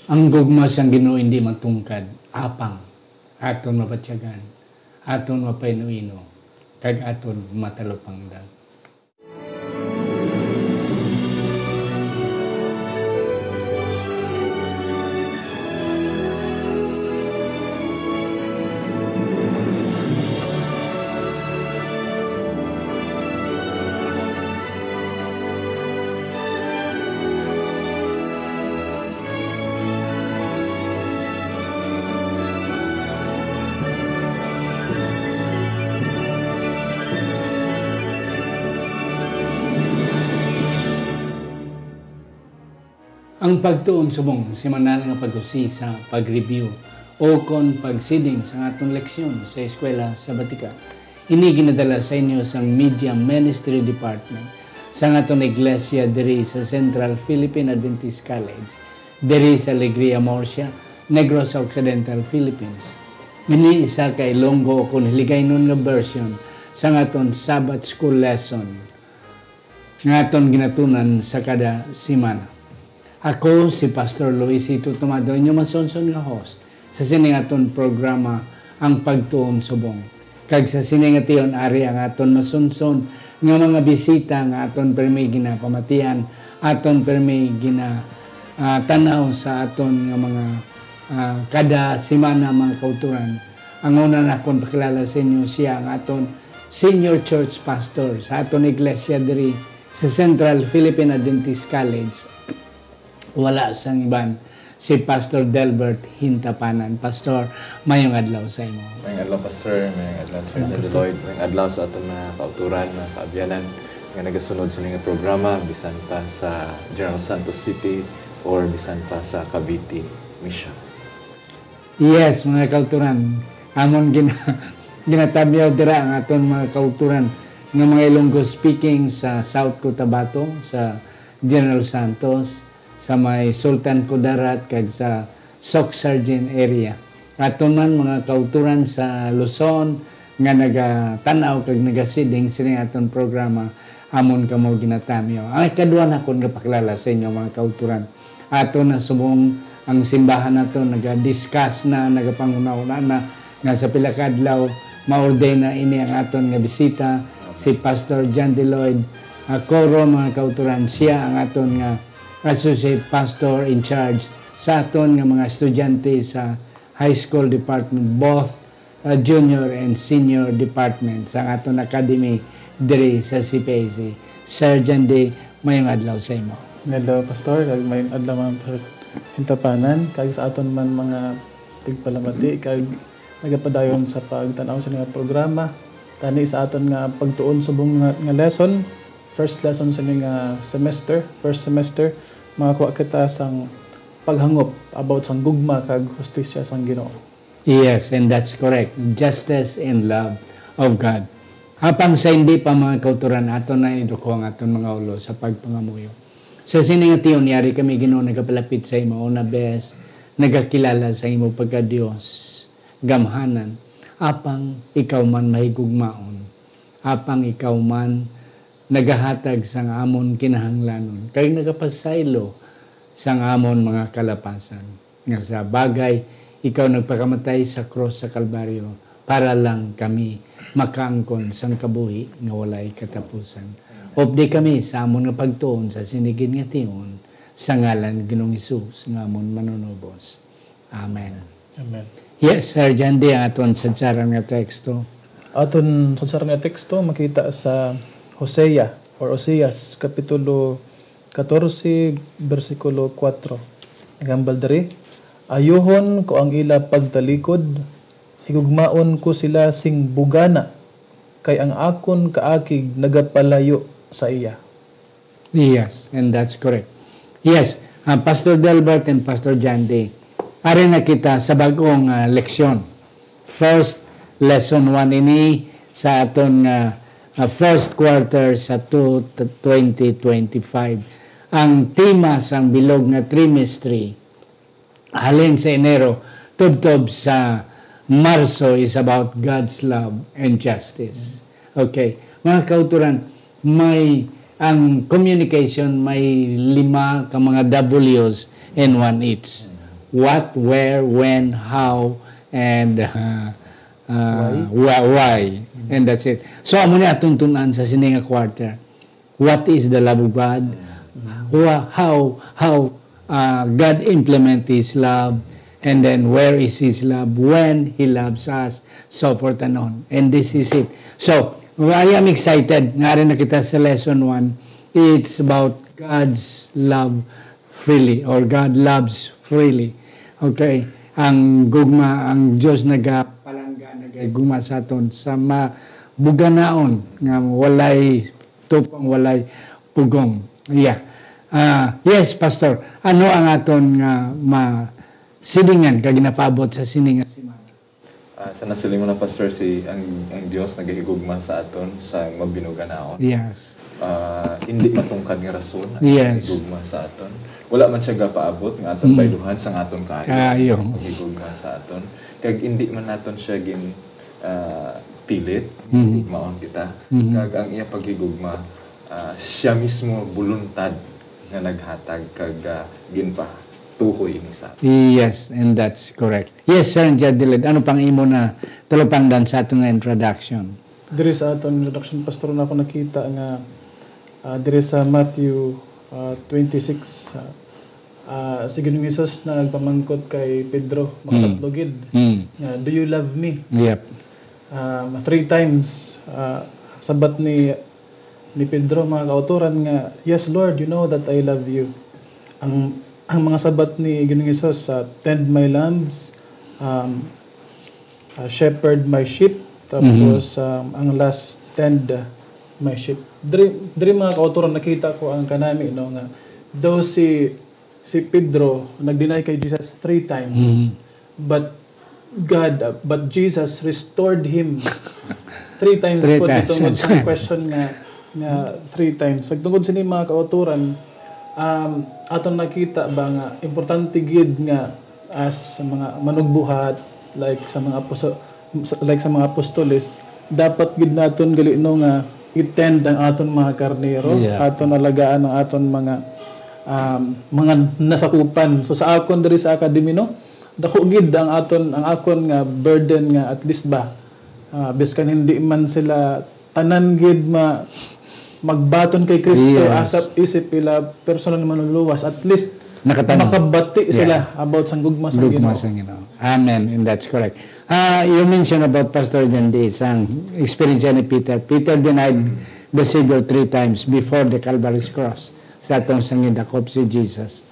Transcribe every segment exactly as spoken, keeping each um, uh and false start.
Ang gugma sang Ginoo hindi matungkad, apang aton mabatyagan, aton mapaino-ino, kag aton matalupangdan. Ang pagtuon subong semanal nga pag-usisa, pag-review, o kon pagsiding sa aton leksyon sa Eskwela Sabatika. Ini ginadala sa inyo sang Media Ministry Department sang aton iglesia diri sa Central Philippine Adventist College, diri sa Alegria, Murcia, Negros Occidental, Philippines. Ini isa ka Ilonggo o kon Hiligaynon nga version sang aton Sabbath School lesson nga aton ginatunan sa kada semana. Ako si Pastor Luisito Tomado, inyo masunson nga host sa sining aton programa, Ang Pagtuon Subong. Kag sa sini nga tion, ari ang aton masunson nga mga bisita nga aton permi ginapamatian, aton permi gina, ah, tan-aw sa aton nga mga, ah, kada semana, mga kauturan. Ang una nakon pakilala sa inyo, siya ang aton senior church pastor sa aton iglesia diri sa Central Philippine Adventist College. Wala sang iban, si Pastor Delbert Hintapanan. Pastor, mayong adlaw sa imo. Mayong adlaw, Pastor. Mayong adlaw, Sir Mayong Daddy adlaw. Lloyd. Mayong adlaw sa aton mga kauturan, mga kaabyanan nga nagasunod sa mga programa, bisan pa sa General Santos City or bisan pa sa Cavite Mission. Yes, mga kauturan. Amon gina-, ginatamyaw dira ang aton mga kauturan nga mga Ilonggo speaking sa South Cotabato, sa General Santos, sa may Sultan Kudarat, kag sa Soccsksargen area. Aton man mga kauturan sa Luzon nga nagatan-aw kag nagasiding sini aton programa, amon kamo ginatamyaw. Ang ikadua nakon nga pakilala sa inyo, mga kauturan. Aton na subong ang simbahan naton naga-discuss na, nagapanghunahuna na nga sa pila ka adlaw maordain na ini ang aton nga bisita, si Pastor John D. Lloyd, ah, Coro, mga kauturan. Siya ang aton nga associate pastor in charge sa aton nga mga estudyante sa high school department, both, ah, junior and senior department sa aton academy diri sa C P A C. Sir John D., mayong adlaw sa imo. Mayong adlaw, Pastor, kag mayong adlaw, mga hintapanan, kag sa aton man mga tigpalamati, kag nagapadayon sa pagtan-aw sa mga programa. Tani sa aton nga pagtuon subong nga, nga lesson, first lesson sa nga semester, first semester, makakuha kita sang paghangop about sang gugma kag hustisya sang Ginoo. Yes, and that's correct. Justice and love of God. Apang sa hindi pa, mga kauturan, aton na iduko ang aton mga ulo sa pagpangamuyo. Sa sini nga tion, yari kami, Ginoo, nagapalapit sa imo. Una bes, nagakilala sa imo pagka-Dios, gamhanan. Apang ikaw man mahigugmaon. Apang ikaw man nagahatag sang amon kinahanglanon, kag nagapasaylo sang amon mga kalapasan, nga sa bagay ikaw nagpakamatay sa krus sa Kalbaryo para lang kami makaangkon sang kabuhi nga walay katapusan. Updi kami sa amon nga pagtuon sa sini gid nga tion, sa ngalan ni Ginoong Hesus nga amon Manunubos. Amen. Amen. Yes, Sir Jandy, ang aton sadsaran nga teksto. Aton sadsaran nga teksto makita sa Hosea or Oseas, Kapitulo katorse, bersikulo kuwatro. Naghambal diri, "Ayuhon ko ang ila pagtalikod, higugmaon ko sila sing bugana, kay ang akon kaakig nagapalayo sa iya." Yes, and that's correct. Yes, uh, Pastor Delbert and Pastor Jandy, ari na kita sa bag-ong, uh, leksyon. First lesson one ini sa aton nga, uh, first quarter sa two, twenty twenty-five. Ang tema sang bilog nga trimestre halin sa Enero tubtob sa Marso is about God's love and justice. Okay. Mga kauturan, may, ang communication may lima ka mga W's and one H. what, where, when, how, and uh, uh, why. Why. And that's it. So, amo ni atong tun-an sa sini nga quarter. What is the love of God? Wha- How how uh, God implement His love, and then where is His love, when He loves us, so forth and on. And this is it. So, I am excited. Nga rin na kita sa lesson one. It's about God's love freely, or God loves freely. Okay? Ang gugma, ang Diyos nagapalangga, nagaguma sa aton sa mabuganaon nga walay tupang, walay pugong. Yeah. Ah, yes, Pastor. Ano ang aton nga masilingan kag ginapaabot sa sini nga semana? Ah, sa nasiling mo na, Pastor, si ang, ang Dios nagahigugma sa aton sa mabinuganaon. Yes. Ah, hindi matungkad nga rason ang Yes. higugma sa aton. Wala man siya gapaabot nga aton Mm. bayluhan sa aton kaayo Kaayo. ang paghigugma sa aton. Kag hindi man naton siya gin ah, pilit, Mm. higugmaon kita. Mm. Kag ang iya paghigugma, ah, siya mismo buluntad nga naghatag kag, ah, ginpatuhoy ini sa aton. Yes, and that's correct. Yes, Sir Jadilid, ano pang imo na talupangdan sa aton nga introduction? Diri sa aton introduction, Pastor, na ako nakita nga, ah, diri sa Matthew, ah, twenty-six, ah, ah, si Ginoong Jesus nagpamangkot kay Pedro, Mm. makatatlo gid, Mm. nga, "Do you love me?" Yep. Ah, three times, ah, sabat ni, ni Pedro, mga kautoran, nga, "Yes, Lord, you know that I love you." Ang, ang mga sabat ni Ginoong Jesus, ah, "Tend my lambs," um, ah, "Shepherd my sheep," tapos, Mhm. um, ang last, "Tend my sheep." Diri, diri, mga kautoran, nakita ko ang kanami, no, nga daw si, si Pedro nag-deny kay Jesus three times. Mhm. But God, uh, but Jesus restored him three times Three po times. Dito sa question nga, nga three times. Nagtungod sini, mga kautoran, um, aton nakita ba nga importante gid nga as mga manugbuhat, like sa mga aposo-, sa, like sa mga apostoles, dapat gid naton gali, no, nga i-tend ang aton mga karnero, Yeah. aton alagaan ang aton mga, um, mga nasakupan. So, sa akon diri sa academy, no, dako gid ang aton, ang akon nga burden nga at least ba, ah, biskan hindi man sila tanan gid ma-, magbaton kay Kristo, Yes. asap isip ila personal nga manluluwas, at least Nakatanong. makabati sila Yeah. about sang gugma sang Gugma Ginoo. sang Ginoo. Amen. And that's correct. Ah, you mentioned about Pastor John D, sang experience ni Peter. Peter denied the Savior three times before the Calvary's cross. Sa atong sang gidakop si Jesus.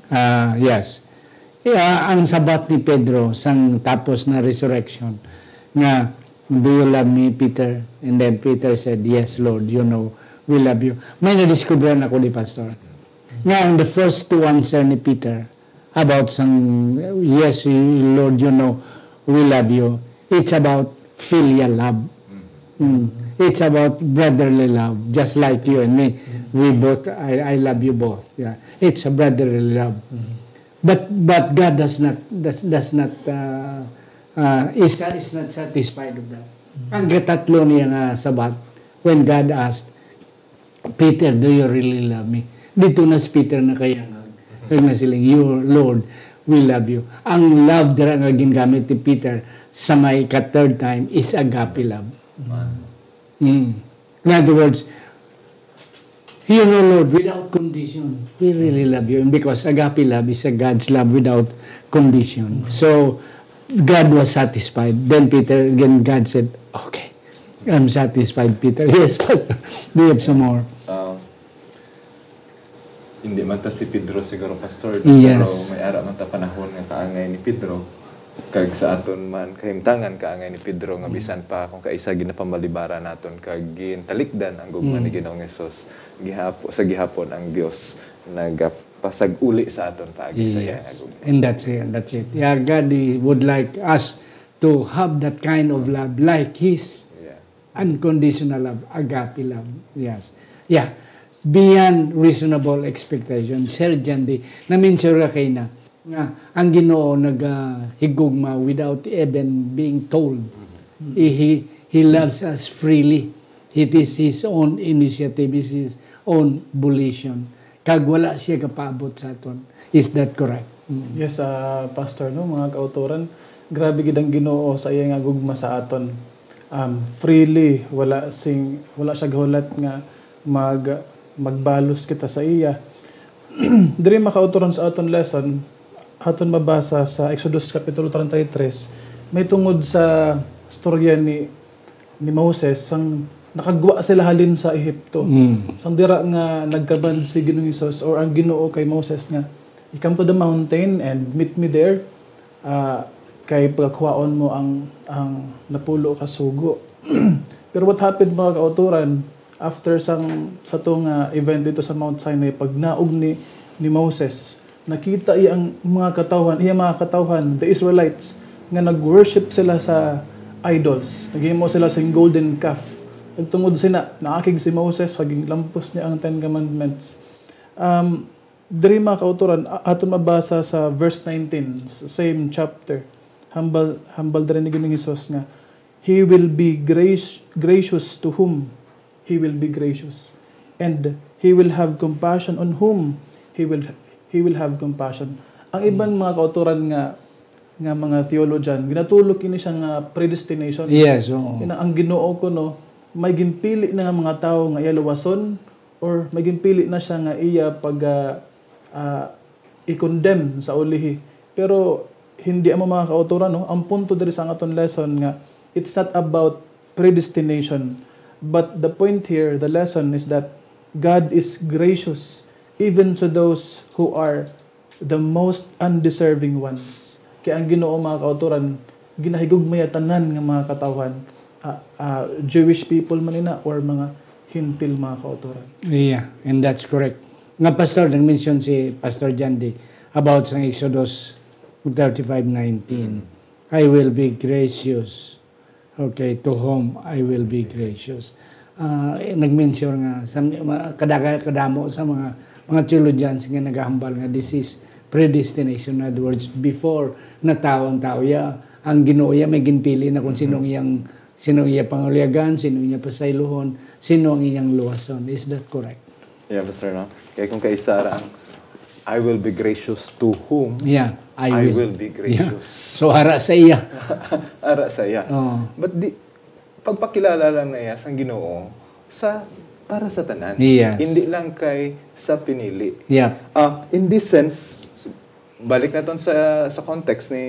Ah, yes. Yeah, ang sabat ni Pedro sang tapos na resurrection nga, "Do you love me, Peter?" And then Peter said, "Yes, Lord, you know we love you." May nadiskubre ako di, Pastor, nga ang the first two answer ni Peter about sang, "Yes, Lord, you know we love you," it's about filial love. Mm. It's about brotherly love, just like you and me. We both, I, I love you both. Yeah. It's a brotherly love. But, but God does not, does, does not, uh, uh, is, is not satisfied of that. Ang katatlo niya nga sabat, when God asked, "Peter, do you really love me?" Dito na si Peter nakayangag. Kag nasiling, "You, Lord, we love you." Ang love dira nga gingamit ni Peter sa may ka-third time is agape love. Mm. In other words, you know, Lord, without condition, we really love you. And because agape love is a God's love without condition. So, God was satisfied. Then Peter, again, God said, "Okay, I'm satisfied, Peter." Yes, but do you have some more? Um, hindi man ta si Pedro siguro, Pastor, Yes. pero may ara man ta panahon nga kaangay ni Pedro. Kag sa aton man kahimtangan, kaangay ni Pedro nga Mm. bisan pa kung kaisa ginapamalibaran naton kag gintalikdan ang gugma ni Mm. Ginoong Hesus, gihapo-, sa gihapon ang Dios nagapasag-uli sa aton paagi sa iya nga Yes. gugma. And that's it. That's it. Yeah, God, He would like us to have that kind of love, like His Yeah. unconditional love, agape love. Yes. Yeah. Beyond reasonable expectation. Sir Jandy, na-mention ra kay na nga ang Ginoo nagahigugma without even being told. Mm. He, he, he loves us freely. It is His own initiative, it's His own volition. Kag wala siya kapaabot sa aton. Is that correct? Yes, ah, Pastor, no, mga kautoran, grabe gid ang Ginoo sa iya nga gugma sa aton. Um, freely, wala sing, wala siya gahulat nga mag, magbalos kita sa iya. Diri, mga kautoran, sa aton lesson, aton mabasa sa Exodus Kapitulo treinta y tres, may tungod sa storya ni, ni Moses, sang nakagwa sila halin sa Ehipto. Mm. Sang dira nga nagkabad si Ginoong Hesus or ang Ginoo kay Moses nga, "You come to the mountain and meet me there, ah, kay pagakwaon mo ang, ang napulo ka sugo." Pero what happened, mga kautoran, after sang, sa to nga event dito sa Mount Sinai, pagnaog ni, ni Moses, nakita iya ang mga katawhan, iya mga katawhan, the Israelites, nga nag-worship sila sa idols. Naghimo sila sing golden calf. Nagtungod sina, naakig si Moses, kag ginlampos niya ang Ten Commandments. Um, diri, mga kautoran, a-, aton mabasa sa verse nineteen, s-, same chapter. Hambal, hambal diri ni Ginoong Hesus nga, "He will be grace, gracious to whom He will be gracious, and He will have compassion on whom He will, He will have compassion." Ang iban, mga kautoran, nga, nga mga theologian, ginatulok ini siya nga predestination. Yes, oo. Ina, ang Ginoo kuno, may ginpili na nga mga tawo nga iya luwason, or may ginpili na siya nga iya pag, ah, ah, i-condemn sa ulihi. Pero hindi amo, mga kautoran, no? Ang punto diri sa aton lesson nga it's not about predestination. But the point here, the lesson is that God is gracious even to those who are the most undeserving ones. Kay ang Ginoo, mga kautoran, ginahigugmaya tanan nga mga katawhan, ah, ah, Jewish people man ina or mga Gentil, mga kautoran. Yeah, and that's correct. Nga, Pastor, nag-mention si Pastor Jandy about sa Exodus thirty-five nineteen. "I will be gracious." Okay, "To whom I will be gracious." Ah, eh, nag-mention nga sa mga kadaga-, kadamo sa mga, mga theologians nga nagahambal nga this is predestination. In other words, before natawo ang tawo, ya, ang Ginoo, ya, may ginpili na kung sino ang iyang, sino ang iya pangulyagan, sino ang iya pasayloon, sino ang iyang luwason. Is that correct? Yeah, Pastor, no? Kaya kung kaisa ra ang, "I will be gracious to whom Yeah, I I will. will be Yeah. gracious." So, ara sa iya. Ara sa iya. Oo. But di, pagpakilala lang na iya sang Ginoo sa, para sa tanan. Yes. Hindi lang kay sa pinili. Yep. Ah, in this sense, balik naton sa, sa context ni,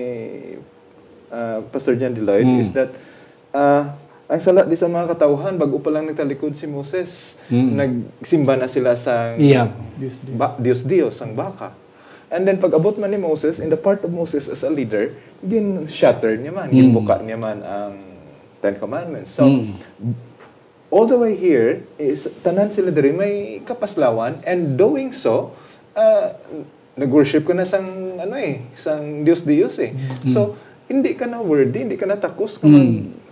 ah, Pastor John Lloyd, Mm. is that, ah, ang sala di sa mga katawhan, bago pa lang nagtalikod si Moses, Mm. nagsimba na sila sa Yeah. Dios, Dios. ba-, Dios, Dios, sang baka. And then, pag-abot man ni Moses, in the part of Moses as a leader, gin-shatter niya man, Mm. ginbuka niya man ang Ten Commandments. So, Mm. all the way here, is, tanan sila diri may kapaslawan, and doing so, ah, nag-worship ka na sang, ano eh, sang Dios-Dios eh. Mm. So, hindi ka na worthy, hindi ka na takos nga Mm.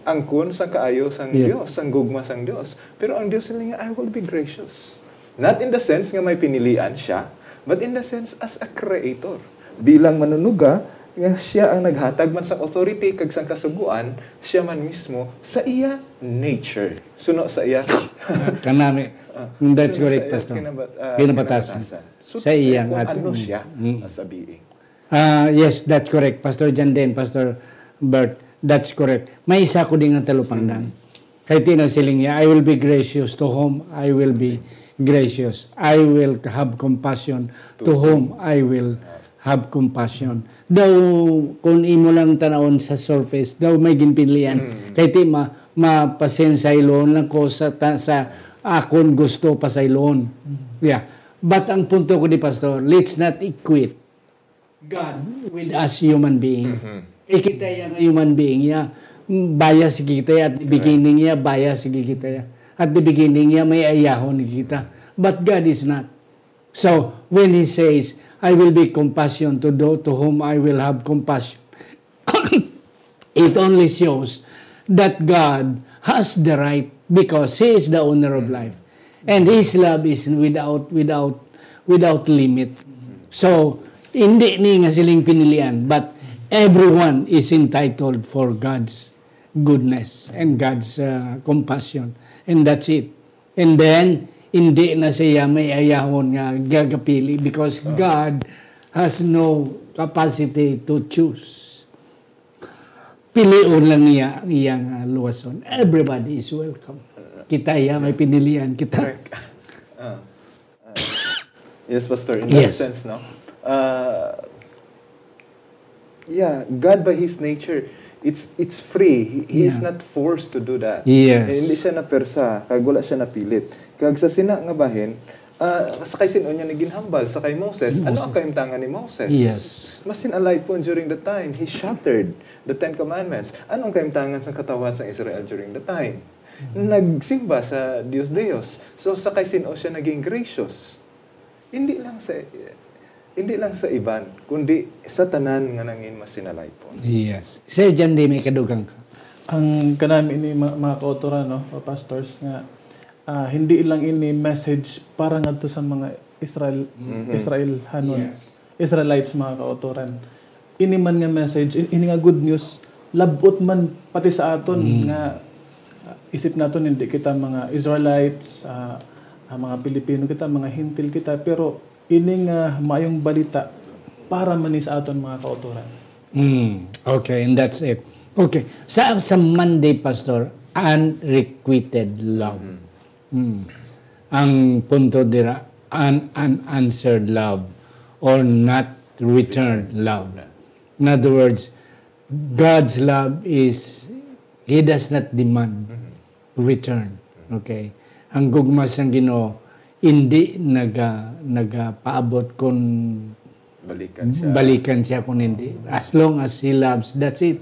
mag-angkon sang kaayo sang Yep. Dios, sang gugma sang Dios. Pero ang Dios sila nga, "I will be gracious." Not in the sense nga may pinilian siya, but in the sense as a creator. Bilang manunuga, nga siya ang naghatag man sang authority kag sang kasugoan, siya man mismo sa iya nature. Suno sa iya Kanami. Ah, That's suno correct, sa iya Pastor. kinabat-, ah, Kinabatasan. kinabatasan. Suno Sa sa iya iyang kung ating ano siya Mm. as a being. Ah, yes, that's correct, Pastor Janden, Pastor Bert. That's correct. May isa ko din nga talupangdan. Mm. Kay tinasiling niya, "I will be gracious to whom I will be gracious. I will have compassion to To whom I will have compassion." Daw, kung imo lang tanawon sa surface, daw may ginpilian. Mm. Kay ti ma-, mapasensayloon lang ko sa ta-, sa akon gusto pasayloon. Mm. Yeah. But ang punto ko di, Pastor, let's not equate God with us human being. Mhm. Eh, kita yang human being, ya, bias kita, ya, at the Correct. beginning, ya, bias kita, ya. At the beginning, ya, may ayahon kita. But God is not. So, when He says, "I will be compassion to those to whom I will have compassion," it only shows that God has the right because He is the owner of life. And His love is without, without, without limit. So, hindi ni nga siling pinilian, but everyone is entitled for God's goodness and God's, uh, compassion. And that's it. And then, hindi na siya may ayahon nga gagapili because God has no capacity to choose. Pilion lang niya ang iyang, ah, luwason. Everybody is welcome. Kita iya, may pinilian kita. Correct. Ah, ah. Yes, Pastor. In that Yes. sense, no? Uh, yeah, God by His nature, it's it's free. He, he is Yeah. not forced to do that. Yes. Eh, hindi siya napersa, kag wala siya napilit. Kag sa sina nga bahin, ah, sa kay sin-o niya ni ginhambal? Sa kay Moses. Ano Moses. ang kahimtangan ni Moses? Yes. Masin alipon during the time, he shattered the Ten Commandments. Ano ang kahimtangan sa katawhan sa Israel during the time? Nagsimba sa dios-dios. So, sa kay sin-o siya naging gracious? Hindi lang sa hindi lang sa iban, kundi sa tanan nga nangin masin alipon. Yes. Sir John, di may kadugang ka. Ang kanami ini, ma- mga kautoran, no, o pastors, nga ah, hindi lang ini message para ngadto sa mga Israel Mhm. Israelhanon, Yes. Israelites, mga kautoran. Ini man nga message, in- ini nga good news, labot man pati sa aton Mm. nga ah, isip naton hindi kita mga Israelites, ah, ah, mga Pilipino kita, mga Hentil kita, pero ini nga maayong balita para man ni sa aton mga kautoran. Mm, okay, and that's it. Okay, sa sa Monday, Pastor, unrequited love. Mm. Ang punto dira, an unanswered love or not returned love. In other words, God's love is, He does not demand return. Okay? Ang gugma sang Ginoo, hindi naga, nagapaabot kung Balikan siya. balikan siya kung hindi. As long as He loves, that's it.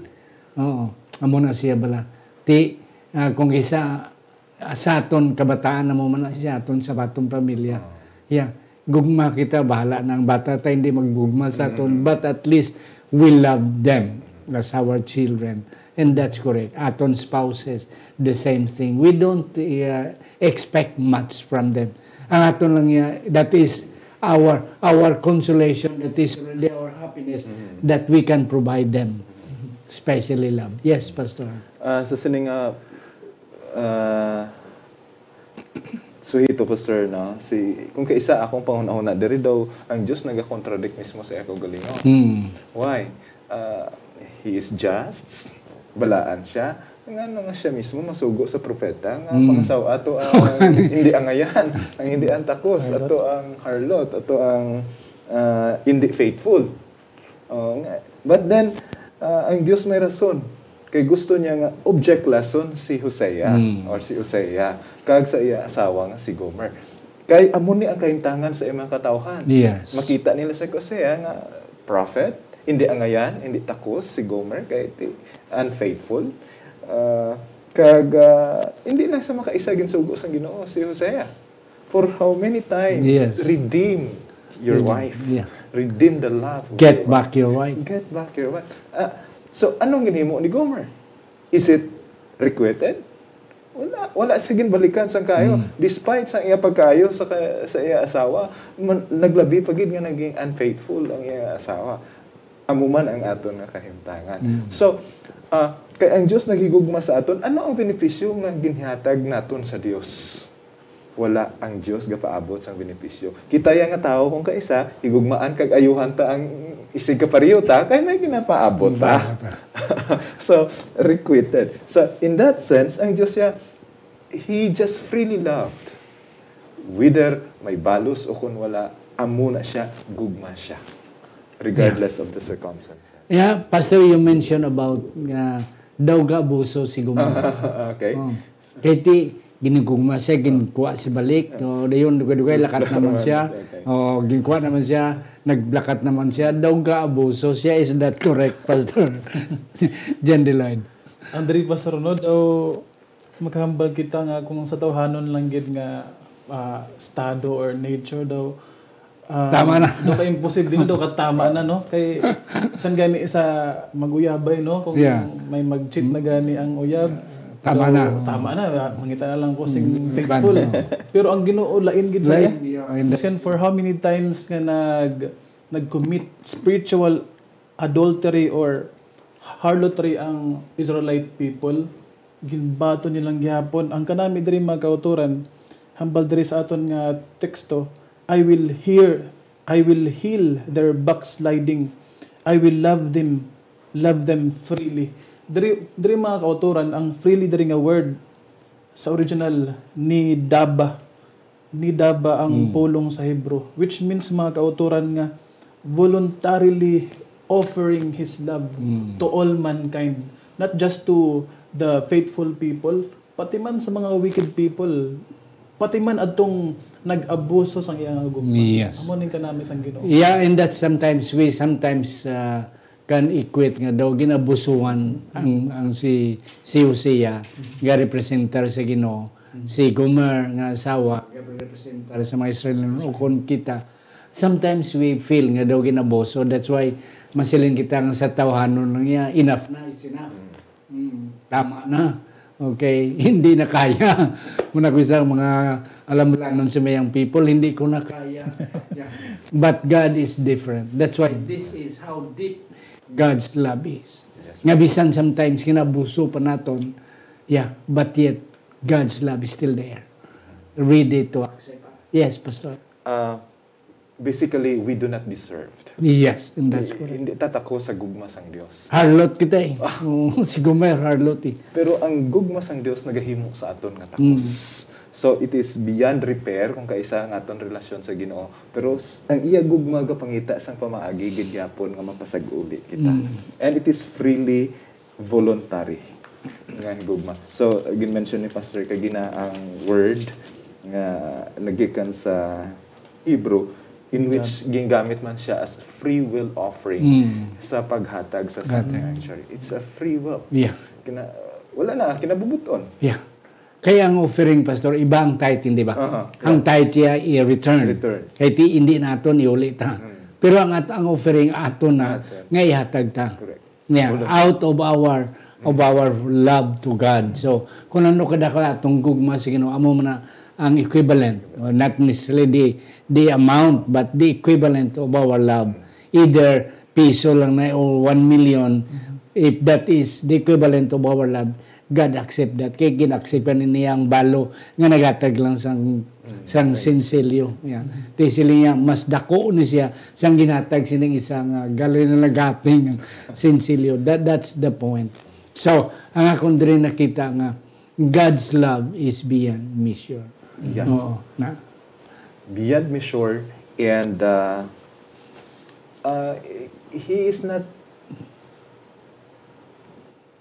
Oo. Amo na siya bala. Ti, ah, kung isa, ah, sa aton kabataan na mo man na siya, aton sa aton pamilya. Ah. Yeah. Gugma kita, bahala na ang bata ta, hindi maggugma sa aton. Mm. But at least, we love them as our children. And that's correct. Aton spouses, the same thing. We don't, uh, expect much from them. Ang aton lang, uh, that is our our consolation, that is really our happiness, Mm. that we can provide them, especially love. Yes, Pastor. Ah, sa sining, ah, ah, suhito, Pastor, no? Si, kung kaisa akong panghunahuna, diri daw ang Dios nagakontradict mismo sa iya kaugalingon. Hmm. Why? Ah, he is just, balaan siya. Ngano nga siya mismo masugo sa propeta nga Hmm. pangasaw ato ang hindi angayan, ang hindi antakos, Harlot. ato ang harlot, ato ang, ah, hindi faithful. Oh, nga. But then, ah, ang Dios may rason. Kay gusto niya nga object lesson si Hosea Mm. or si Hosea kag sa iya asawa nga si Gomer. Kay amo ni ang kahimtangan sa iyang mga katawhan. Yes. Makita nila sa Hosea nga prophet, hindi angayan, hindi takos si Gomer kay ti-, unfaithful. Ah, kag, ah, hindi lang sa makaisa ginsugo sang Ginoo si Hosea. For how many times, Yes. "Redeem your Redeem, wife. yeah. Redeem the love of Get your back wife. your wife. Get back your wife." Ah, so, anong ginhimo ni Gomer? Is it requited? Wala, wala siya ginbalikan sang kayo. Mm. Despite sa iya pagkayo sa ka-, sa iya asawa, man, naglabi pa gid nga naging unfaithful ang iya asawa. Amo man ang aton nga kahimtangan. Mm. So, ah, kay ang Dios naghigugma sa aton, ano ang benepisyo nga ginhatag naton sa Dios? Wala ang Dios gapaabot sang benepisyo. Kita ya nga tawo kung kaisa, higugmaan kag ayuhan ta ang isig ka pareho ta, kay may ginapaabot ta. Ginapaabot ta. So, requited. So, in that sense, ang Dios ya, He just freely loved. Whether may balos o kung wala, amo na siya, gugma siya. Regardless of the circumstances. Yeah, Pastor, you mentioned about nga daw gaabuso si Gomorrah. Okay. Oh. Kay ti, ginigugma siya, ginkuha si balik. O, dayon, dugay-dugay, lakat naman siya. Okay. O, ginkuha naman siya, naglakat naman siya. Daw gaabuso siya. Is that correct, Pastor? John Deloitte. Ang diri, Pastor, no, daw makahambal kita nga kung sa tawhanon lang gid nga, ah, estado or nature daw, ah, Tama na. daw ka imposible na, daw ka tama na, no? Kay, san gani sa mag-uyabay, no? Kung Yeah. may mag-cheat na gani ang uyab, Tama daw, na. tama na, ah, mangita na lang ko sing Mm, faithful. ban. Pero ang Ginoo, lain gid siya, Lain, eh. yeah, I understand. Minsan, for how many times nga nag, nag-commit spiritual adultery or harlotry ang Israelite people, ginbaton nilang gihapon. Ang kanami diri, mga kautoran, hambal diri sa aton nga teksto, "I will hear I will heal their backsliding. I will love them, love them freely. Diri, diri, mga kautoran, ang freely diri nga word sa original, nidaba. Nidaba ang Mm. pulong sa Hebrew, which means, mga kautoran, nga voluntarily offering his love Mm. to all mankind, not just to the faithful people, pati man sa mga wicked people, pati man adtong nag-abuso sang iyang gugma. Yes. Amo ning kanami sang Ginoo. Yeah, and that sometimes we sometimes uh, can equate nga daw ginabusuhan ang ang si si Hosea nga representar sa Ginoo, si Gomer nga asawa nga representar sa mga Israel, o kon kita, sometimes we feel nga daw ginabuso. That's why masiling kita nga sa tawhanon lang niya, enough na is enough. Mm, tama na. Okay, hindi na kaya. Muna ko isang mga alam-lanon sa mayang people, hindi ko na kaya. Yeah. But God is different. That's why this is how deep God's love is. Yes. Nga bisan sometimes kinabuso pa naton, yeah, but yet God's love is still there. Ready to accept. Yes, Pastor. Ah, basically, we do not deserve. Yes, and that's Di- correct. Hindi ta takos sa gugma sang Dios. Harlot kita eh. Oo, si Gomer, harlot eh. Pero ang gugma sang Dios nagahimo sa aton nga takos. Mm. So, it is beyond repair kung kaisa ang aton relasyon sa Ginoo. Pero s- ang iya gugma gapangita sang pamaagi gid gyapon nga mapasag-uli kita. Mm. And it is freely voluntary nga higugma. So, gin-mention ni Pastor kagina ang word nga nagikan sa Hebrew, in which gingamit man siya as free will offering Mm. sa paghatag sa Gatay. Sanctuary. It's a free will. Yeah. Kina, wala na, kinabubuton. Yeah. Kaya ang offering, Pastor, iba ang tithe, hindi ba? Aha, Ang yeah. tithe siya i-return. Return. Kaya ti, hindi naton iuli ta. Mm. Pero ang at ang offering aton na Aton. nga ihatag ta. Correct. Yeah, Wala. out of our of our love to God. So, kung ano kadako atong gugma sa Ginoo, amo man na ang equivalent, or not necessarily the the amount, but the equivalent of our love. Either piso lang na or one million, if that is the equivalent of our love, God accept that. Kay gin-accept ni niya ang balo nga nagatag lang sang sang sensilyo. Yeah. Ti sila niya, mas dako ni siya sang ginatag sining isa nga gali na nagating ang sensilyo. That, that's the point. So, ang akong diri nakita nga God's love is beyond measure. Yeah. Oo, na. Beyond measure and uh, uh, he is not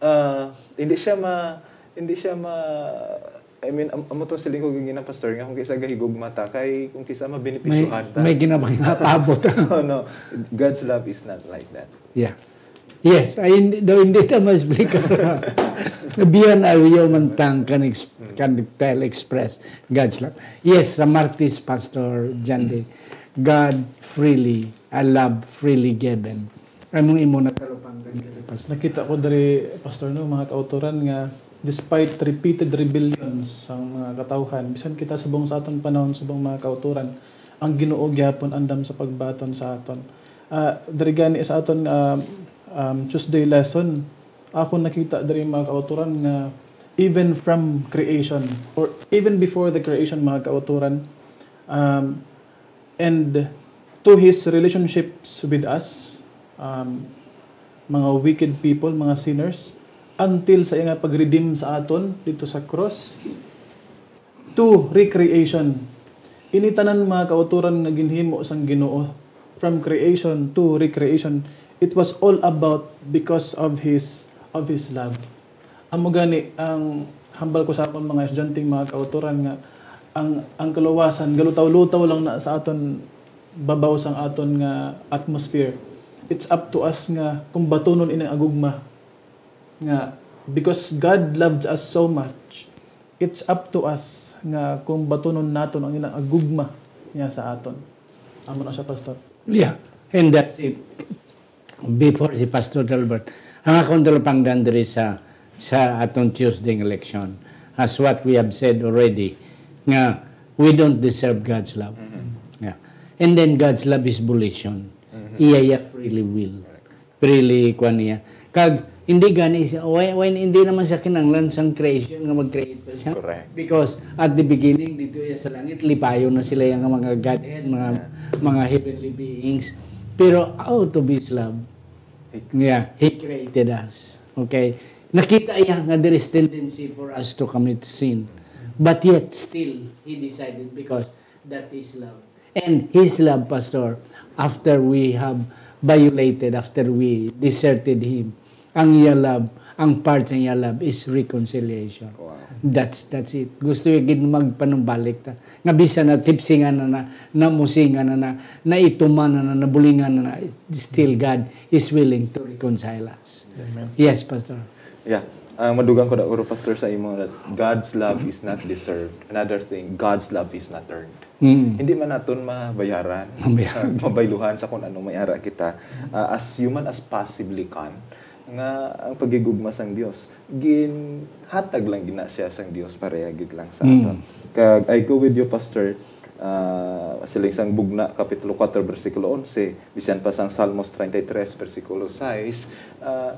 Ah, hindi siya ma hindi siya ma I mean, am- amo tong siling ko gina, Pastor, nga kung kisa gahigugma ta kay kung kisa May mabenepisyohan ta. may ginabang natabot. Oh, no. God's love is not like that. Yeah. Yes, ay hindi daw hindi ta ma-explain ka. Beyond our human tongue can ex- can tell, express God's love. Yes, sa Martis, Pastor Jandy, God freely, a love freely given. Anong imo na talupanggan diri, Pastor? Nakita ko diri, Pastor, no, mga kautoran nga despite repeated rebellions sang mga katawhan, bisan kita subong sa aton panahon, subong mga kautoran, ang Ginoo gyapon andam sa pagbaton sa aton. Ah, diri gani sa aton nga, um, Tuesday lesson, ako nakita diri, mga kautoran, nga even from creation or even before the creation, mga kautoran, um, and to his relationships with us, um, mga wicked people, mga sinners, until sa iya nga pag-redeem sa aton dito sa cross, to recreation. Ini tanan, mga kautoran, nga ginhimo sang Ginoo, from creation to recreation, it was all about because of his of his love. Amo gani ang hambal ko sa akon mga estudyante, mga kautoran, nga ang ang kaluwasan galutaw-lutaw lang na sa aton babaw sang aton nga atmosphere. It's up to us nga kung batunon ini nga gugma nga because God loved us so much, it's up to us nga kung batunon naton ang ina nga gugma niya sa aton. Amo na siya, Pastor. Yeah, and that's it. Before si Pastor Delbert, ang akong talupangdan diri sa sa aton Tuesday nga leksyon, as what we have said already, nga we don't deserve God's love. Yeah. And then God's love is volition. Iya, iya freely will. Freely, kuwan niya. Kag Hindi gani siya, why, why, hindi naman siya kinahanglan sang creation nga mag-create pa siya. Correct. Because at the beginning, dito iya sa langit, lipayon na sila yung mga godhead, mga, mga heavenly beings. Pero out of His love, yeah, He created us. Okay? Nakita iya nga there is tendency for us to commit sin. But yet, still, He decided because that is love. And His love, Pastor, after we have violated, after we deserted Him, ang iya love, ang part sa iya love is reconciliation. Wow. That's that's it. Gusto yung gid magpanumbalik ta. Nga bisan na tipsingan na na, namusingan na na, naituman na na, nabulingan na na, still God is willing to reconcile us. Yes, Pastor. Yeah. Ang madugang ko na uro, Pastor, sa imo that God's love is not deserved. Another thing, God's love is not earned. Mm. Hindi man naton mabayaran, Mabayaran. Mabayluhan sa kung anong may ara kita. Ah, as human as possibly can, nga ang paghigugma sang Dios, ginhatag lang gina siya sang Dios para yagid lang sa Mm. aton. Kag I go with you, Pastor, ah, siling sang Bugna, Kapitulo four, bersikulo onse, bisan pa sang Salmos treinta y tres, bersikulo sais, ah,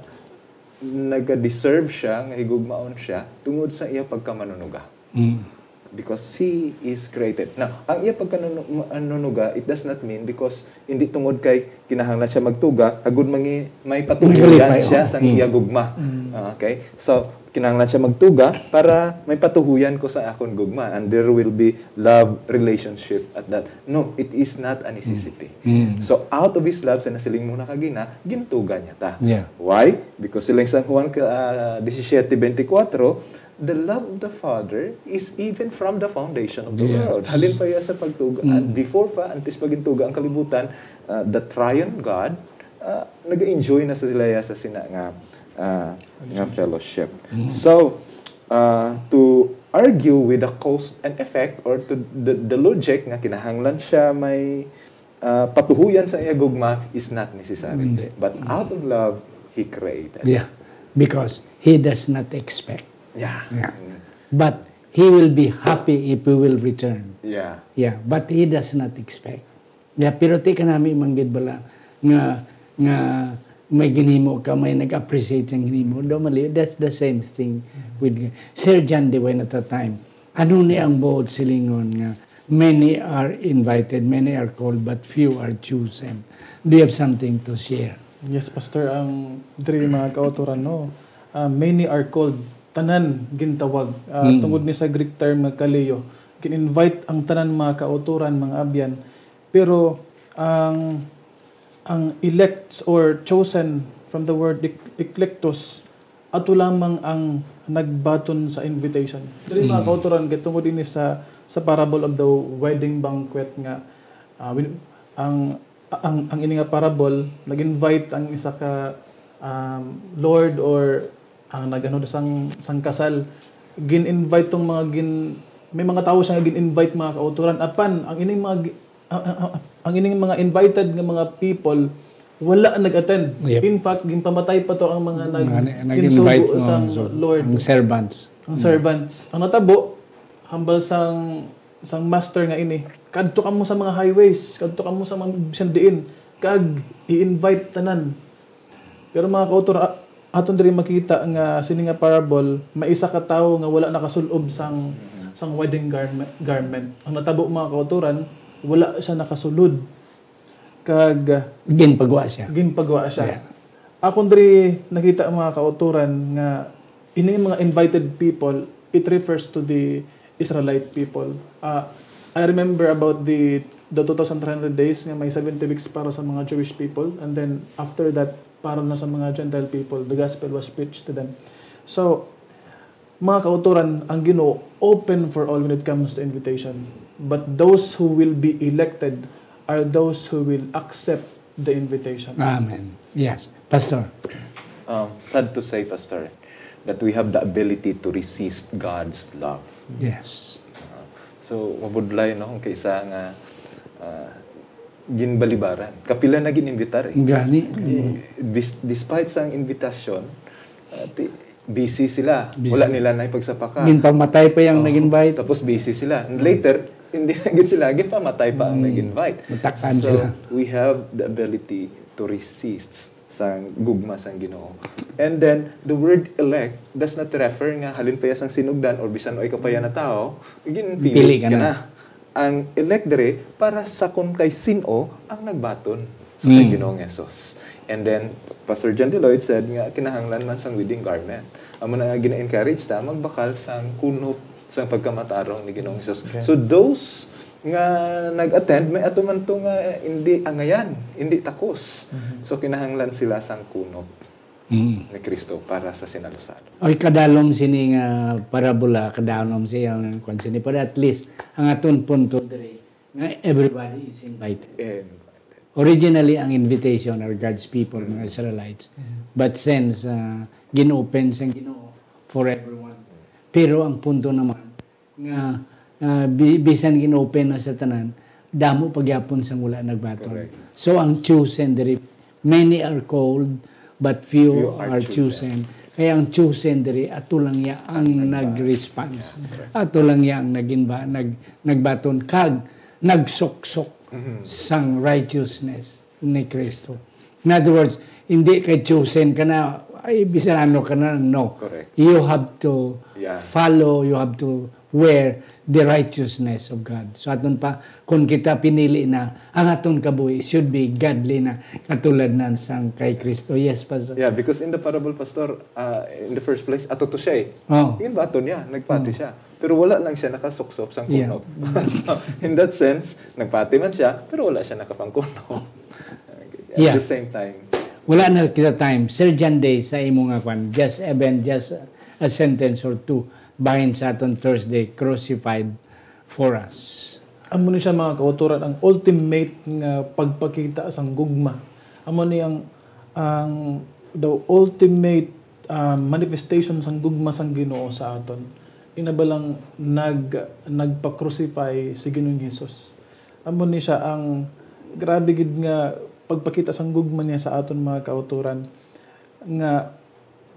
nagadeserve siya nga higugmaon siya tungod sa iya pagkamanunuga. Mm. Because he is created. Now, ang iya pagkamanunuga, it does not mean because hindi tungod kay kinahanglan siya magtuga, agud mangi, may patuhuyan Maglipay, siya oh. sang Mm. iya gugma. Ah, okay? So, kinahanglan siya magtuga para may patuhuyan ko sa akon gugma. And there will be love relationship at that. No, it is not a necessity. Mm. So, out of His love, sa nasiling mo na kagina, gintuga niya ta. Yeah. Why? Because siling sang Juan ka, ah, disisiete bentikwatro, the love of the Father is even from the foundation of the Yes. world. Halin pa iya sa pagtuga. Mm. And before pa, antes pa gintuga ang kalibutan, ah, the triune God, ah, nag-enjoy na sa sila iya sa sina nga, ah, nga fellowship. Mm. So, ah, to argue with the cause and effect or to the, the logic nga kinahanglan siya may ah, patuhuyan sa iya gugma is not necessary. Hindi. But out of love, He created. Yeah. Because He does not expect. Yeah. Yeah. But He will be happy if we will return. Yeah. Yeah, but He does not expect. Yeah, pero ti kanami man gid bala nga, nga may ginhimo ka, may nag-appreciate sang ginhimo. Do mali, that's the same thing with Sir John Dewey at the time. Ano ni ang buot silingon nga many are invited, many are called, but few are chosen? Do you have something to share? Yes, Pastor, ang diri mga kautoran, no? Ah, many are called, tanan gintawag. Ah, Mm. Tungod ni sa Greek term nga kaleo, gin-invite ang tanan mga kautoran, mga abyan. Pero ang ang elects or chosen from the word ek- eklektos, ato lamang ang nagbaton sa invitation. Diri mga Mm. kautoran, kay tungod ini sa sa parable of the wedding banquet nga ah, win- ang ang ang ini nga parable nag-invite ang isa ka um, lord or ang nagano sang sang kasal gin-invite tong mga gin may mga tawo siya nga gin-invite mga kautoran apan ang ining mga gi- ang, ang, ang, ang ining mga invited nga mga people wala nag-attend. Yep. In fact, ginpamatay pa to ang mga nag Mga ni- ginsugo nag-invite mo sang ang, Lord. Ang servants. Ang servants. Ang natabo, hambal sang sang master nga ini, kadto kamo sa mga highways, kadto kamo sa mga bisan diin, kag i-invite tanan. Pero mga kautor, a- aton diri makita nga sini nga parable, may isa ka tawo nga wala nakasul-ob sang sang wedding garment, garment. Ang natabo mga kautoran, wala siya nakasulod. Kag Ginpagwa siya. Ginpagwa siya. Yeah. Akon diri nakita mga kautoran nga ini mga invited people, it refers to the Israelite people. Ah, I remember about the the two thousand three hundred days nga may seventy weeks para sa mga Jewish people, and then after that para na sa mga Gentile people, the gospel was preached to them. So, mga kautoran, ang Ginoo open for all when it comes to invitation. But those who will be elected are those who will accept the invitation. Amen. Yes. Pastor. Um, sad to say, Pastor, that we have the ability to resist God's love. Yes. Uh, so, mabudlay, no, kung kaisa nga uh, ginbalibaran. Kapila na gin-invitar eh. Gani. Eh, bis- despite sa invitation, uh, ti- busy sila. Busy. Wala nila na ipagsapaka. Ginpamatay pa yung Oh, nag-invite. Tapos busy sila. And later, hindi na gid sila, ginpamatay pa ang Mm. nag-invite. Matakan So, sila. We have the ability to resist sang gugma sang Ginoo. And then, the word elect does not refer nga halin pa iya sang sinugdan or bisan o ikaw pa iya na tawo, ginpili Pili ka ka na. na. Ang elect diri para sa kon kay sin-o ang nagbaton sa kay Mm. Ginoong Jesus. And then, Pastor John Deloyd said nga kinahanglan man sang wedding garment. Amo na nga gina-encourage ta magbakal sang kunop sang pagkamatarong ni Ginoong Jesus. Okay. So those nga nag-attend, may ato man to nga hindi angayan, hindi takos. So kinahanglan sila sang kunop Mm. ni Kristo para sa sinalusalo. Oy, kadalom sini nga parabola, kadalom siya ang kwan sini. Pero at least, ang aton punto diri, nga everybody is invited. Eh, Originally, ang invitation are God's people, mga Israelites. But since uh, gin-open sang Ginoo for everyone. Pero ang punto naman, nga uh, bi- bisan gin-open na sa tanan, damo pagyapon sang wala nagbaton. Correct. So, ang chosen diri, many are called, but few, Few are are chosen. Kaya ang chosen diri, ato lang ya ang nag-response. Ato lang ya ang nag-, nag, nagbaton. Kag, nagsuksok sang righteousness ni Kristo. In other words, hindi kay chosen ka na, ay, bisan ano ka na, no. Correct. You have to Yeah. follow, you have to wear the righteousness of God. So aton pa, kung kita pinili na, ang aton kabuhi should be godly na, katulad nan sang kay Kristo. Yes, Pastor? Yeah, because in the parable, Pastor, uh, in the first place, ato to siya eh. Oh. Ginbaton niya, nagpati siya. Pero wala lang siya nakasuksok sang Yeah. kunop. So, in that sense, nagpati man siya, pero wala siya nakapangkunop. At Yeah. the same time. Wala na kita time. Sir John Day, sa imo nga kwan, just even just a sentence or two bahin sa aton Thursday, Crucified for Us. Amo ni siya, mga kautoran, ang ultimate nga pagpakita sang gugma. Amo ni ang, ang the ultimate, ah, manifestation sang gugma sang Ginoo sa aton. Ina ba lang nag nagpa-crucify si Ginoong Jesus. Amo ni siya ang grabe gid nga pagpakita sang gugma niya sa aton, mga kautoran, nga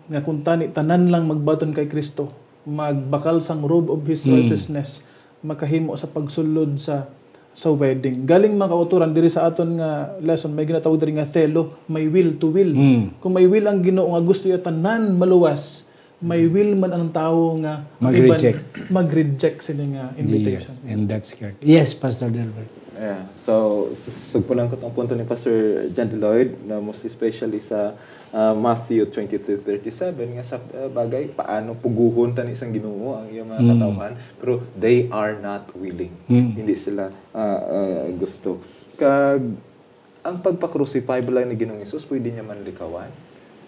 nga kuntani tanan lang magbaton kay Kristo, magbakal sang robe of His Mm. righteousness, makahimo sa pagsulod sa sa wedding. Galing, mga kautoran, diri sa aton nga lesson, may ginatawag diri nga thelo, may will to will. Mm. Kung may will ang Ginoo nga gusto iya tanan maluwas, may will man ang tawo nga Mag-reject. iban-, mag-reject sini nga invitation. Yes, and that's correct. Yes, Pastor Delbert. Yeah. So, s- sugpunan ko tong punto ni Pastor John Lloyd, na most especially sa uh, Matthew twenty-three thirty-seven, nga sa uh, bagay, paano puguhon tani sang Ginoo ang iyang mga Mm. katawhan, pero they are not willing. Mm. Hindi sila uh, uh, gusto. Kag ang pagpa-crucify ba lang ni Ginoong Jesus, pwede niya man likawan?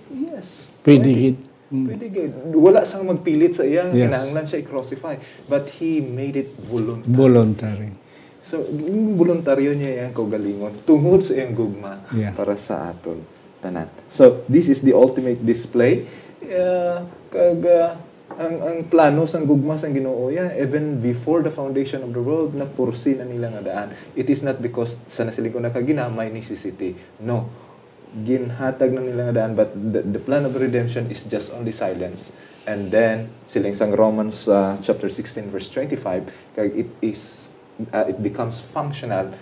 Yes. Pwede gid. Mm. Pwede gid. Wala sang magpilit sa iya, Yes. kinahanglan siya i-crucify. But he made it voluntary. Voluntary. So, mm, voluntaryo niya iyang kaugalingon tungod sa iyang gugma Yeah. para sa aton tanan. So, this is the ultimate display. Uh, kag uh, ang, ang plano sang gugma sang Ginoo, yeah, even before the foundation of the world, na-foresee na nila nga daan. It is not because sa nasiling ko na kagina, may necessity. No. Ginhatag na nila nga daan, but the, the plan of redemption is just only silence. And then, siling sang Romans uh, chapter sixteen, verse twenty-five, kag it is uh, it becomes functional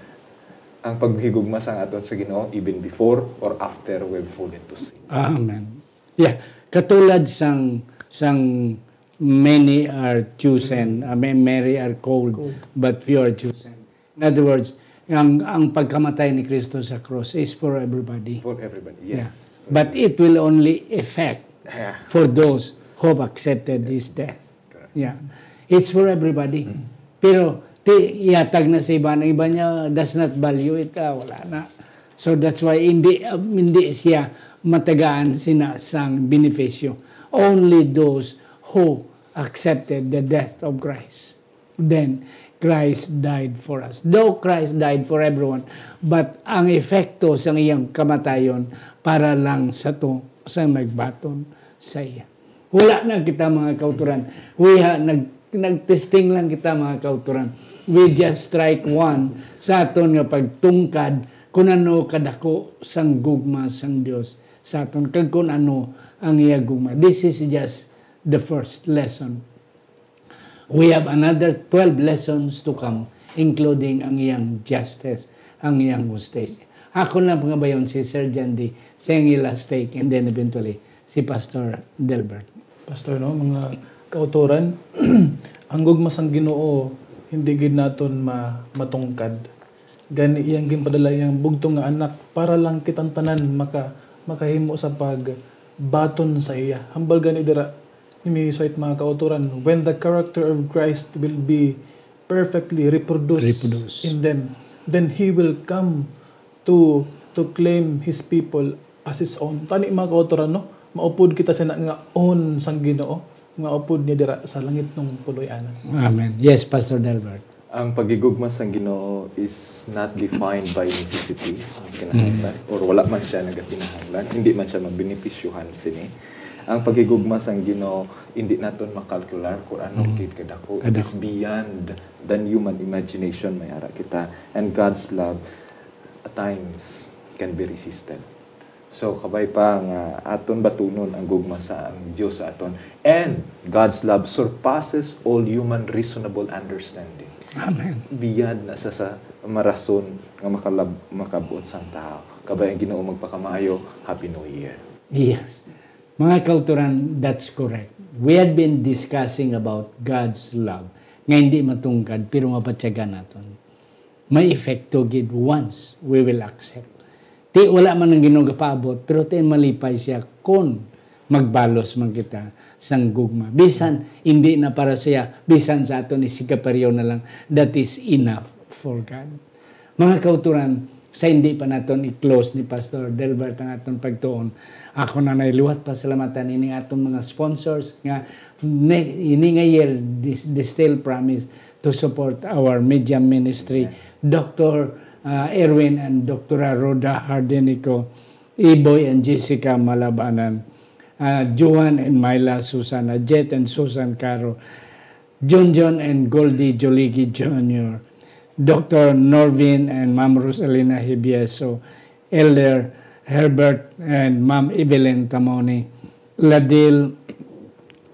ang paghigugma sang aton sa Ginoo even before or after we've fallen to sin. Amen. Yeah, katulad sang sang many are chosen, uh, may- many are called, but few are chosen. In other words, ang ang pagkamatay ni Kristo sa cross is for everybody. For everybody, Yeah. Yes. But it will only effect Yeah. for those who have accepted his death. Yeah. It's for everybody. Pero ti iyatag na sa iba, ang iba niya does not value it, ah, wala na. So that's why hindi um, hindi siya matagaan sina sang benepisyo. Only those who accepted the death of Christ. Then Christ died for us. Though Christ died for everyone, but ang epekto sang iyang kamatayon para lang sa to sang nagbaton sa iya. Wala na kita, mga kauturan. We ha, nag nagtesting lang kita, mga kauturan. We just strike one sa aton nga pagtungkad kung ano kadako sang gugma sang Dios sa aton kag kung ano ang iya gugma. This is just the first lesson. We have another twelve lessons to come, including ang iyang justice, ang iyang hustisya. Ako lang pangabayon si Sir John D. sa iyang last take, and then eventually si Pastor Delbert. Pastor, no, mga kautoran, ang gugma sang Ginoo hindi gid naton ma-, matungkad. Gani iyang ginpadala iyang bugtong nga anak para lang kitang tanan maka-, makahimo sa pagbaton sa iya. Hambal gani dira ni Miss White, mga kautoran, when the character of Christ will be perfectly reproduced Reproduced. in them, then he will come to, to claim his people as his own. Tani, mga kautoran, no? Maupod kita sina nga own sang Ginoo, nga upod niya dira sa langitnong puloy-anan. Amen. Yes, Pastor Delbert. Ang paghigugma sang Ginoo is not defined by necessity, ang kinahanglan, or wala man siya nagakinahanglan, hindi man siya mabenepisyuhan sini. Ang paghigugma sang Ginoo, hindi naton makalkular kung ano Mm. gid kadako. Kadako. It's beyond than human imagination, may ara kita. And God's love, at times, can be resisted. So, kabay pa nga aton batunon ang gugma sa ang Dios sa aton. And God's love surpasses all human reasonable understanding. Amen. Biyad na sa, sa marason nga makalab-, makabot sang tao. Kabay ang Ginoo magpakamaayo. Happy New Year. Yes. Mga kautoran, that's correct. We had been discussing about God's love nga hindi matungkad pero mabatyagan naton. May epekto gid once we will accept. Ti wala man ang Ginoo gapaabot, pero ti malipay siya kon magbalos man kita sang gugma. Bisan hindi na para siya, bisan sa aton isig ka pareho na lang, that is enough for God. Mga kautoran, sa hindi pa naton i-close ni Pastor Delbert ang aton pagtuon, ako na nay liwat pasalamatan ining aton mga sponsors nga ne-, ini nga year, this, they still promise to support our media ministry. Amen. Doctor, uh, Erwin and Doctora Rhoda Hardenico, Iboy and Jessica Malabanan, uh, Johan and Myla Susana, Jet and Susan Caro, Junjun and Goldie Joligi Junior, Doctor Norvin and Ma'am Rosalina Hibieso, Elder Herbert and Ma'am Evelyn Tamoni, Ladil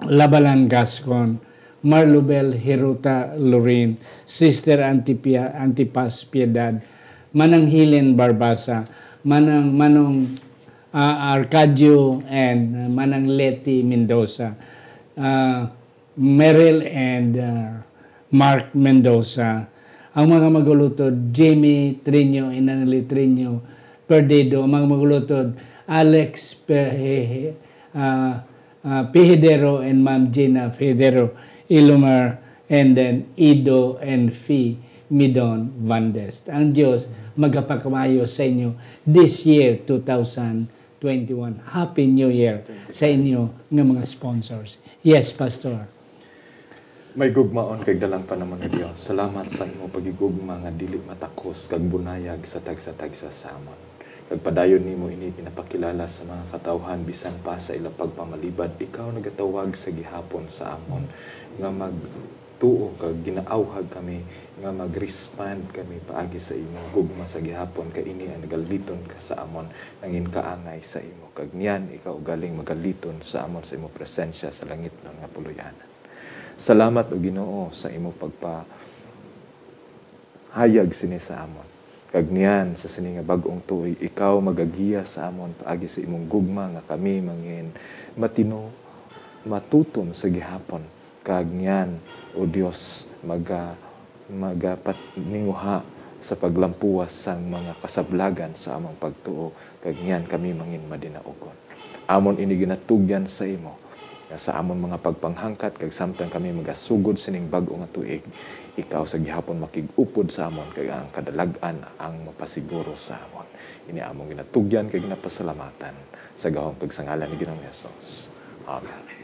Labalan Gascon, Marlubel Hiruta Lorin, Sister Antipia-, Antipas Piedad, Manang Helen Barbasa, Manang, Manong, ah, Arcadio, and, ah, Manang Leti Mendoza, ah, Meryl and, ah, Mark Mendoza, ang mga magulutod, Jimmy Triño, Inanali Triño, Perdido, ang mga magulutod, Alex Pe-, ah, ah, Pihidero and Ma'am Gina Pihidero Ilumar, and then Ido and Fi Midon Vandes. Ang Dios magapakamayo sa inyo this year, two thousand twenty-one. Happy New Year Thank you, sa inyo nga mga sponsors. Yes, Pastor. May gugmaon kag dalang panahon nga Dios, salamat sa imo paghigugma nga dili matakos kag bunayag sa tagsa-tagsa sa amon. Kag padayon nimo ini pinapakilala sa mga katawhan bisan pa sa ila pagpamalibad, ikaw nagatawag sa gihapon sa amon nga magtuo kag ginaawhag kami nga mag-respond kami paagi sa imong gugma sa gihapon, kay ini ang nagaliton ka sa amon, nangin kaangay sa imo, kag niyan ikaw galing magaliton sa amon sa imo presensya sa langitnon nga puloy-anan. Salamat, O Ginoo, sa imo pagpahayag sini sa amon. Kag niyan, sa sini nga bag-ong tuig, ikaw magagiya sa amon paagi sa imong gugma nga kami mangin matino-, matutom sa gihapon. Kag niyan, O Dios, maga-, magapaninguha sa paglampuwas sang mga kasablagan sa among pagtuo, kag niyan kami mangin madinaugon. Amon ini ginatugyan sa imo, nga sa amon mga pagpanghangkat kag samtang kami magasugod sining bag-o nga tuig, ikaw sa gihapon makig-upod sa amon, kag ang kadalag-an ang mapasiguro sa amon. Ini among ginatugyan kag ginapasalamatan sa gahom kag sa ngalan ni Ginoong Jesus. Amen.